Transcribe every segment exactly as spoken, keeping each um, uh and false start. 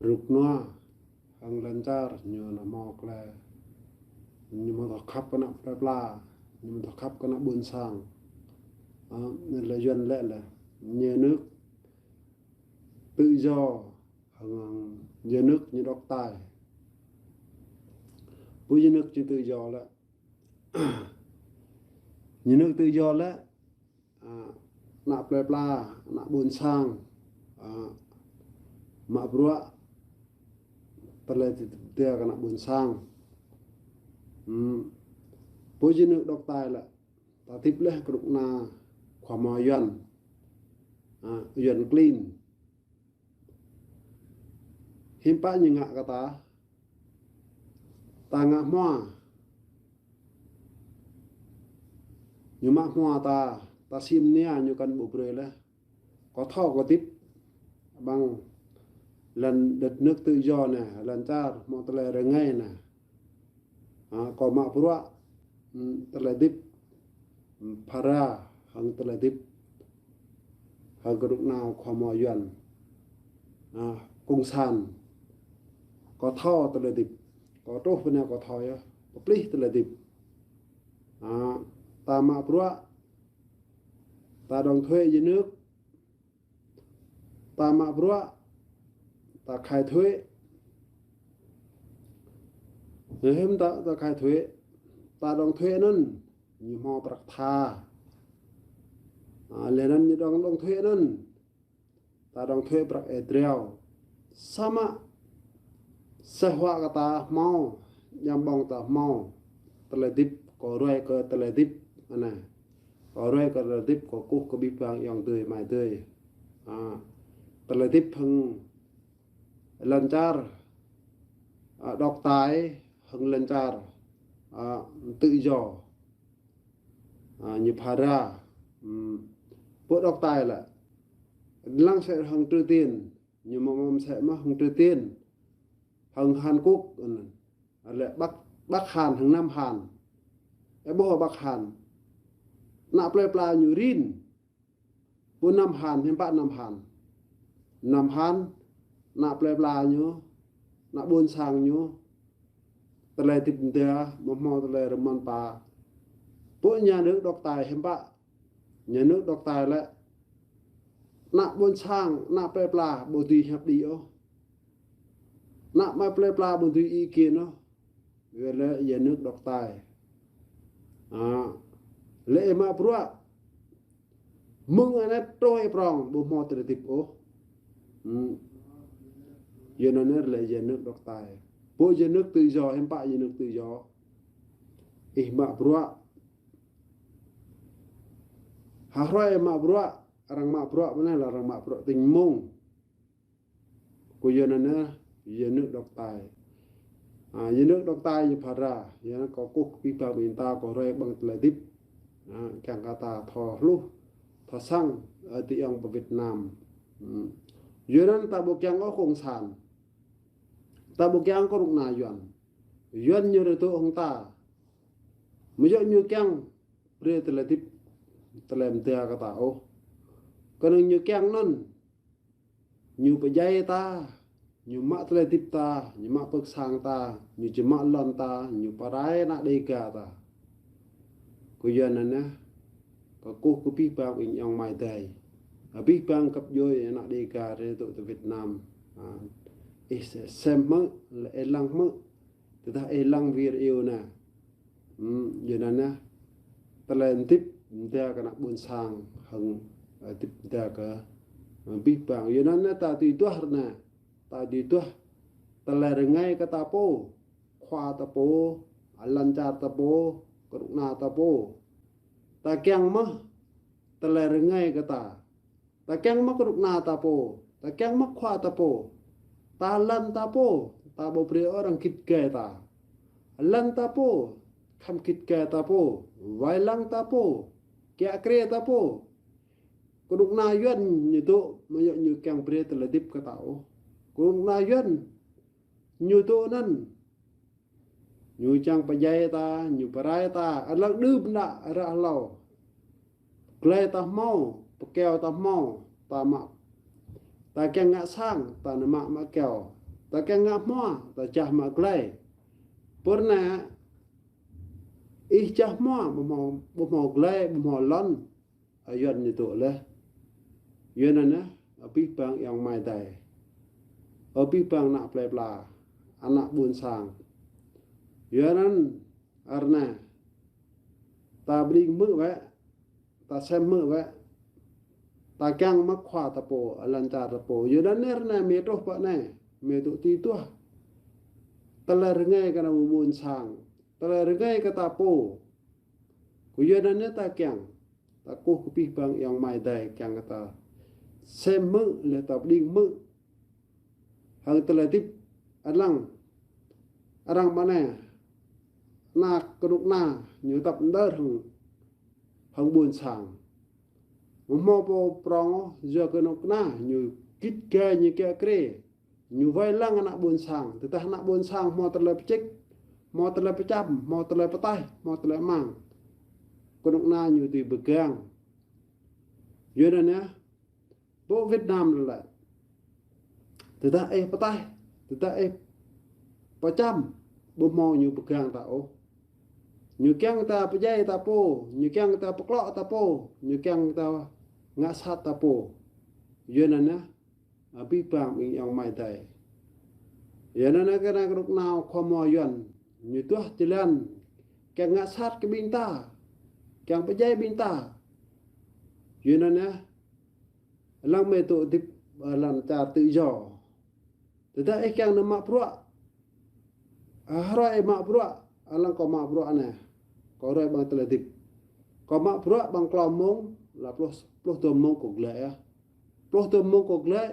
rơnŭk rơnua, hăng lŏn čar, ñu nao hmâo tơlơi, ñu hmâo tơlơi khăp kơ ană plơi pla, ñu hmâo tơlơi khăp kơ ană ƀôn sang. Ơ, anai lĕ Yuan lĕ lĕ nhà nước tự do, hăng nhà nước ñu độc tài. Pô nhà nước ñu tự do lĕ, nhà nước tự do lĕ, ă, ană plơi pla, ană ƀôn sang, ă, mă bruă tơlơi tơdơi kơ ană ƀôn sang. Hm. Pô nhà nước độc tài lĕ, ta tip lĕ kơnuk kơna khua hmua Yuan, ă, Yuan klin. Hiư̆m pă ñu ngă kơ ta, ta ngă hmua. Ñu mă hmua ta, ta sĭ mơnia ñu kăn ƀu brơi lĕ. Kâo thâo kâo tip, ƀăng lŏn đất nước tự do anai, lŏn čar hmâo tơlơi rơngai anai. Ă, kâo mă bruă, hm, tơlơi hơdip, hm, phara, hăng tơlơi hơdip, hăng kơnuk kơna khua hmua Yuan. Ă, cộng sản. Kâo thâo tơlơi hơdip. Kâo truh pơ anai kâo thâo yơh. Pơplih tơlơi hơdip. Ă, ta mă bruă, ta đóng thuế nhà nước, ta mă bruă, ta khai thuế. Hiư̆m ta, ta khai thuế, ta đóng thuế anŭn, ñu hmâo prăk tha. Ă, lĕ anŭn ñu đóng, đóng thuế anŭn, ta đóng thuế prăk ê dreo. Samơ̆ sĕh huă kơ ta hmâo, ñăm ƀơ̆ng ta hmâo tơlơi hơdip, kâo ruai kơ tơlơi hơdip anai. Kâo ruai kơ tơlơi hơdip, kâo kơkuh kơ abih bang ayŏng adơi amai adơi. Ă, tơlơi hơdip hăng lŏn čar, ă, độc tài, hăng lŏn čar, ă, tự do. Ă, ñu phara. Hm. Pô độc tài lĕ, lăng sĕ hăng Triều Tiên, ñu mă mă sĕ mă hăng Triều Tiên, hăng Hàn Quốc, ă, lĕ Bắc, Bắc Hàn hăng Nam Hàn. Ơ, ƀuh Bắc Hàn, ană plơi pla ñu rin. Pô Nam Hàn, hiư̆m pă Nam Hàn. Nam Hàn, ană plơi pla ñu, ană ƀôn sang ñu, tơlơi hơdip mơda, ƀu hmâo tơlơi rơmăn pă. Pô nhà nước độc tài hiư̆m pă, nhà nước độc tài lĕ, ană ƀôn sang, ană plơi pla ƀu dưi hiăp đĭ ôh. Ană amai plơi pla ƀu dưi ý kiến ôh. Yua lĕ nhà nước độc tài. Ă, lĕ ih mă bruă, mơ̆ng anai truh ih prŏng, ƀu hmâo tơlơi hơdip ôh. Hm. Yua anŭn lĕ nhà nước độc tài. Pô nhà nước tự do, hiư̆m pă nhà nước tự do. Ih mă bruă, ha hrơi ih mă bruă, arăng mă bruă mơ̆n anai lĕ arăng mă bruă tĭng mông. Kơ yua anŭn, nhà nước độc tài. Ă, nhà nước độc tài ñu phara, yua anŭn kâo kơkuh kơ abih bang ƀing ta, kâo ruai ƀơ̆ng tơlơi hơdip. Ă, kiăng kơ ta thâo hluh, thâo săng, ơ, ti ayŏng pơ Việt Nam. Hm. Yua anŭn ta ƀu kiăng ôh cộng sản. Ta ƀu kiăng kơnuk kơna Yuan. Yuan ñu rai dŏ hăng ta. Mơ̆ yua ñu kiăng brơi tơlơi hơdip, tơlơi mơda kơ ta ôh. Kơnơ̆ng ñu kiăng anŭn, ñu pơdjai ta, ñu mă tơlơi hơdip ta, ñu mă pơ̆k sang ta, ñu či mă lŏn ta, ñu pơrai ană Đêga ta. Kơ yua anŭn yơh, kâo kơkuh kơ abih bang ƀing ayŏng amai adơi, abih bang găp djuai ană Đêga rai dŏ tơ Việt Nam. Ă, ih sem hmư̆, lĕ ih lăng hmư̆, tơdah ih lăng video anai. Hm, yua anŭn yơh, tơlơi hơdip mơda kơ ană ƀôn sang, hăng, ơ, hơdip mơda kơ, ơ, abih bang. Yua anŭn yơh ta tui duah ră anai, ta tui duah tơlơi rơngai kơ ta pô, khua ta pô, lŏn čar ta pô, kơnuk kơna ta pô. Ta kiăng mơ̆ tơlơi rơngai kơ ta. Ta kiăng mơ̆ kơnuk kơna ta pô, ta kiăng mơ̆ khua ta pô. Ta lŏn ta pô, ta ƀu brơi arăng git gai ta. Lŏn ta pô, khŏm git gai ta pô, wai lăng ta pô, kiă kriê ta pô. Kơnuk kơna Yuan ñu dŏ, mơ̆ yua ñu kiăng brơi tơlơi hơdip kơ ta ôh. Kơnuk kơna Yuan ñu dŏ anŭn, ñu čang pơdjai ta, ñu pơrai ta, ăt lăng đưm đă ră hlâo. Glai ta hmâo, pơkeo ta hmâo, ta mă. Ta kiăng ngă sang, ta nao mă, mă keo. Ta kiăng ngă hmua, ta čah mă glai. Pơ anai, ih čah hmua, ƀu hmâo, ƀu hmâo glai, ƀu hmâo lŏn. Ơ Yuan ñu tŭ laih. Yuan anŭn, abih bang ayŏng amai adơi. Abih bang ană plơi pla, ană ƀôn sang. Yuan anŭn, ară anai, ta ƀing hmư̆ wơ̆t, ta sem hmư̆ wơ̆t, ta kiăng mă khua ta pô, lŏn čar ta pô. Yuan anŭn ară anai mơi truh pơ anai, mơi tŭ tui tuah. Tơlơi rơngai kơ ană ƀôn sang, tơlơi rơngai kơ ta pô. Kơ Yuan anŭn ta kiăng, ta kơkuh kơ abih bang ayŏng amai adơi kiăng kơ ta sem hmư̆, laih ta ƀing hmư̆. Hăng tơlơi hơdip, arăng, arăng mơ̆ng anai, ană kơnuk kơna, ñu tăp mơdơr hăng, hăng ƀôn sang. Ƀu hmâo pô prong, yua kơnuk kơna, ñu git gai ñu kiă kriê. Ñu wai lăng ană ƀôn sang, tơdah ană ƀôn sang hmâo tơlơi pơčĭk, hmâo tơlơi pơčăm, hmâo tơlơi pơtaih, hmâo tơlơi amăng. Kơnuk kơna ñu tui pơgang. Yuan anŭn yơh, pơ Việt Nam lĕ. Tơdah ih pơtaih, tơdah ih pơčăm, ƀu hmâo ñu pơgang ta ôh. Ñu kiăng ta pơdjai ta pô, ñu kiăng ta pơklŏ ta pô, ñu kiăng ta ngă sat ta pô. Yuan anŭn yơh, abih bang ƀing ayŏng amai adơi. Yuan anŭn kơ ană kơnuk kơna khua hmua Yuan, ñu tuah jơlan, kiăng ngă sat kơ ƀing ta, kiăng pơdjai ƀing ta. Yuan anŭn yơh, lăng mơi tŭ hơdip, ơ, lŏn čar tự do. Tơdah ih kiăng nao mă bruă, ơ, hrơi ih mă bruă, ơ, lăng kâo mă bruă anai. Kâo rai ƀơ̆ng tơlơi hơdip. Kâo mă bruă ƀơ̆ng klâo mông, laih pluh, pluh dua mông kâo glaĭ yơh. Pluh dua mông kâo glaĭ,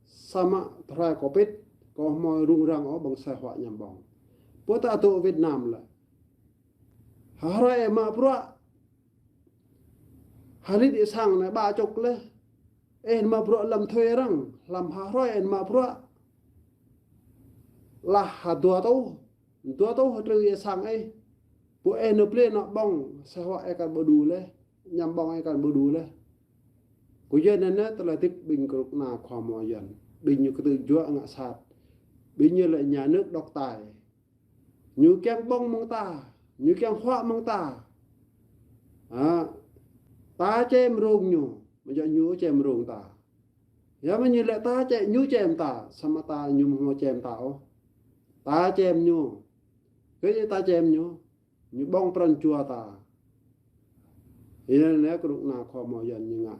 samơ̆ tơhrơi kâo pĭt, kâo ƀu hmâo rŭng răng ôh ƀơ̆ng asơi huă añăm ƀơ̆ng. Pơ ta tŭ Việt Nam lĕ. Hrơi ih mă bruă, hơlĭt ih sang anai ba čŭk laih. Ih mă bruă lăm thuê arăng, lăm ha hrơi ih mă bruă. Laih ha dua tuh, dua tuh hơtrư ih sang ih. Pơ ih nao plơi nao ƀơ̆ng, asơi huă ih kăn ƀu đu laih, añăm ƀơ̆ng ih kăn ƀu đu laih. Kơ Yuan anŭn yơh tơlơi hơdip ƀing kơnuk kơna khua hmua Yuan. Ƀing ñu kơtư̆ juă ngă sat. Ƀing ñu lĕ nhà nước độc tài. Ñu kiăng ƀơ̆ng mơ̆ng ta, ñu kiăng huă mơ̆ng ta. Hă, ta čem rông ñu, mơ̆ yua ñu čem rông ta. Yua mơ̆ ñu lĕ ta čem, ñu čem ta, samơ̆ ta ñu ƀu hmâo čem ta ôh. Ta čem ñu. Kơ ñu ta čem ñu, ñu ƀơ̆ng pran jua ta. Yuan anŭn yơh kơnuk kơna khua hmua Yuan ñu ngă.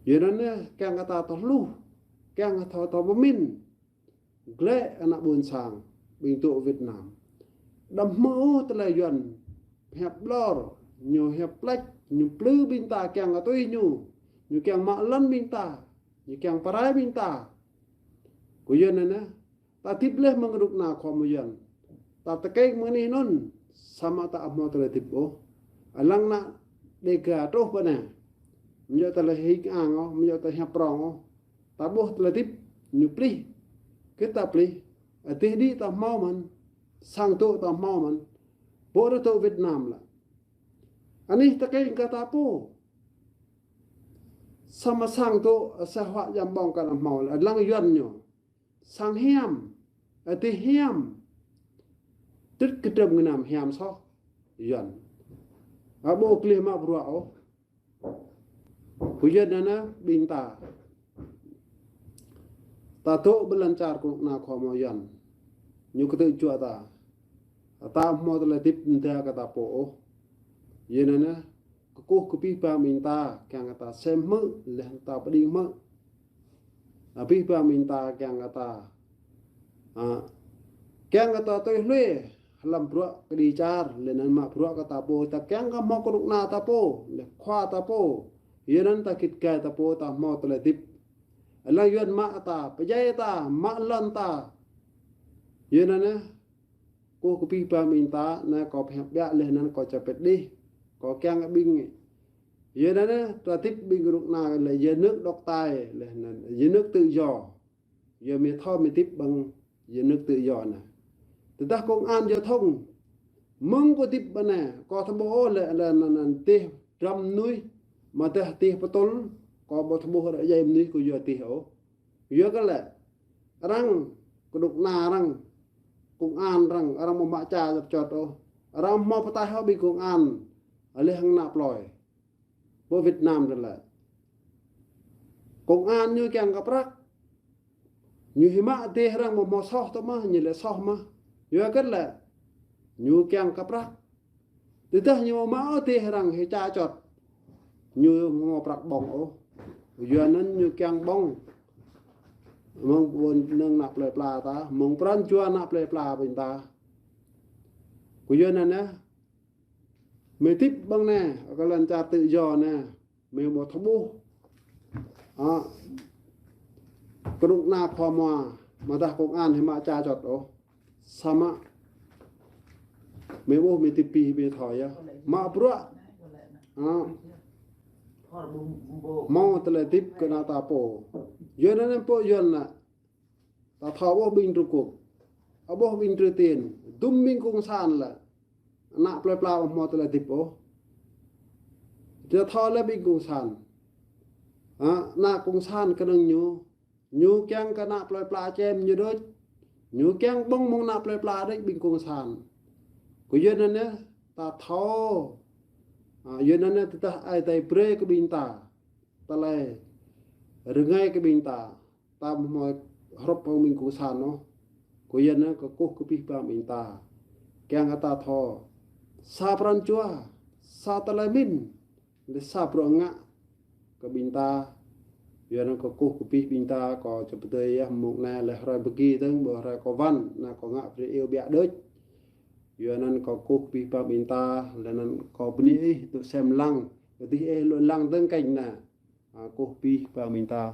Yuan anŭn yơh kiăng kơ ta thâo hluh, kiăng kơ ta thâo pơmĭn. Glaĭ ană ƀôn sang, ƀing tŭ Việt Nam. Đăm hmư̆ ôh tơlơi Yuan hiăp ƀlŏr, ñu hiăp pleč, ñu plư ƀing ta kiăng kơ tui ñu, ñu kiăng mă lŏn ƀing ta, ñu kiăng pơrai ƀing ta. Kơ Yuan anŭn yơh, ta hơdip laih mơ̆ng kơnuk kơna khua hmua Yuan. Ta tơkeng mơ̆ng anih anŭn, samơ̆ ta ƀu hmâo tơlơi hơdip ôh. Ơ lăng ană Đêga truh pơ anai. Mơ̆ yua tơlơi hing ang ôh, mơ̆ yua tơlơi hiăp prong ôh. Ta ƀuh tơlơi hơdip, ñu plih. Kơ ta plih, adih đĭ ta hmâo mơ̆n, sang tŭ ta hmâo mơ̆n. Pơ rơtŭ Việt Nam lĕ. Anih tơkeng kơ ta pô. Samơ̆ sang tŭ, asơi huă añăm ƀơ̆ng kăn hmâo lĕ, lăng Yuan ñu. Sang hiam, adih hiam. Tĭt kơdrăm gơnam hiam soh. Yuan. Ƀu gleh mă bruă ôh. Kơ Yuan anŭn yơh ƀing ta. Ta tŭ ƀơi lŏn čar kơnuk kơna khua hmua Yuan. Ñu kơtư̆ juă ta. Ta ƀu hmâo tơlơi hơdip mơda kơ ta pô ôh. Yuan anŭn yơh kơkuh kơ abih bang ƀing ta, kiăng kơ ta sem hmư̆, laih ta pơđing hmư̆. Abih bang ƀing ta kiăng kơ ta, hă, kiăng kơ ta tui hluê, lăm bruă kơđi čar, laih anŭn mă bruă kơ ta pô, ta kiăng kơ hmâo kơnuk kơna ta pô, laih khua ta pô. Yuan anŭn ta git gai ta pô, ta hmâo tơlơi hơdip. Lăng Yuan mă ta, pơdjai ta, mă lŏn ta. Yuan anŭn yơh, kơkuh kơ abih bang ƀing ta, anai kâo pơhiăp biă laih anŭn kâo čơpĕt đih. Kâo kiăng kơ ƀing. Yuan anŭn yơh, ta hơdip ƀing kơnuk kơna lĕ nhà nước độc tài, laih anŭn nhà nước tự do. Yua mơi thâo mơi hơdip ƀơi nhà nước tự do anai. Tơdah công an giao thông, mơ̆ng kâo hơdip ƀơi anai, kâo thâo ƀuh ôh lĕ, lĕ anŭn, anŭn tih dram mơnuih, mơ̆ tih, tih pơtŭl, kâo ƀu thâo ƀuh ră djai mơnuih kơ yua tih ôh. Yua kơ lĕ, Arăng, kơnuk kơna arăng, công an arăng, arăng ƀu mă ča čŏt čŏt ôh. Arăng hmâo pơtaih hŏ ƀing công an, laih hăng ană plơi. Pơ Việt Nam tơ lĕ. Công an ñu kiăng kơ prăk. Ñu hĭ mă dêh arăng ƀu hmâo soh tơ mơ̆, ñu lĕ soh mơ̆. Yua kơ lĕ. Ñu kiăng kơ prăk. Tơdah ñu mă dêh arăng hĭ ča čŏt. Ñu ƀu hmâo prăk ƀơ̆ng ôh. Yua anŭn ñu kiăng ƀơ̆ng. Mơ̆ng ƀôn nơ̆ng ană plơi pla ta, mơ̆ng pran jua ană plơi pla ƀing ta. Kơ yua anŭn yơh. Mơi tip ƀơ̆ng anai, kơ lŏn čar tự do anai, mơi ƀu thâo ƀuh. Ă, kơnuk kơna khua mua, mơdah công an hĭ mă ča čŏt ôh. Samơ̆ mơi ƀuh mơi tip pĭ mơi thâo yơh. Mă bruă. Ă. Hmâo tơlơi tip kơ ană ta pô. Yua anŭn pô Yuan lĕ. Ta thâo ƀuh ƀing Trung Quốc. Ƀuh ƀing Triều Tiên. Dŭm ƀing cộng sản lĕ. Ană plơi pla ƀu hmâo tơlơi tip ôh. Ta thâo lĕ ƀing cộng sản. Ă, ană cộng sản kơnơ̆ng ñu. Ñu kiăng kơ ană plơi pla čem ñu đôč. Ñu kiăng ƀơ̆ng mơ̆ng ană plơi pla đôč ƀing cộng sản. Kơ yua anŭn yơh ta thâo. Ă, yua anŭn yơh tơdah Ơi Adai brơi kơ ƀing ta. Tơlơi rơngai kơ ƀing ta. Ta ƀu hmâo hrup hăng ƀing cộng sản ôh. Kơ yua anŭn kơkuh kơ abih bang ƀing ta. Kiăng kơ ta thâo. Sa pran jua, sa tơlơi pơmĭn. Lĕ sa bruă ngă kơ ƀing ta. Yua anŭn kơkuh kơ abih ƀing ta, kâo čơpơdơi yơh mơ̆ng anai lĕ hrơi pơgi dơ̆ng, ƀơi hrơi kâo wăn, anai kâo ngă brơi iâu biă đôč. Yua anŭn kơkuh kơ abih bang ƀing ta, lĕ anŭn kâo bơni ih tŭ sem lăng, kơdih ih lŏn lăng dơ̆ng kơnh anai. Ă, kơkuh kơ abih bang ƀing ta.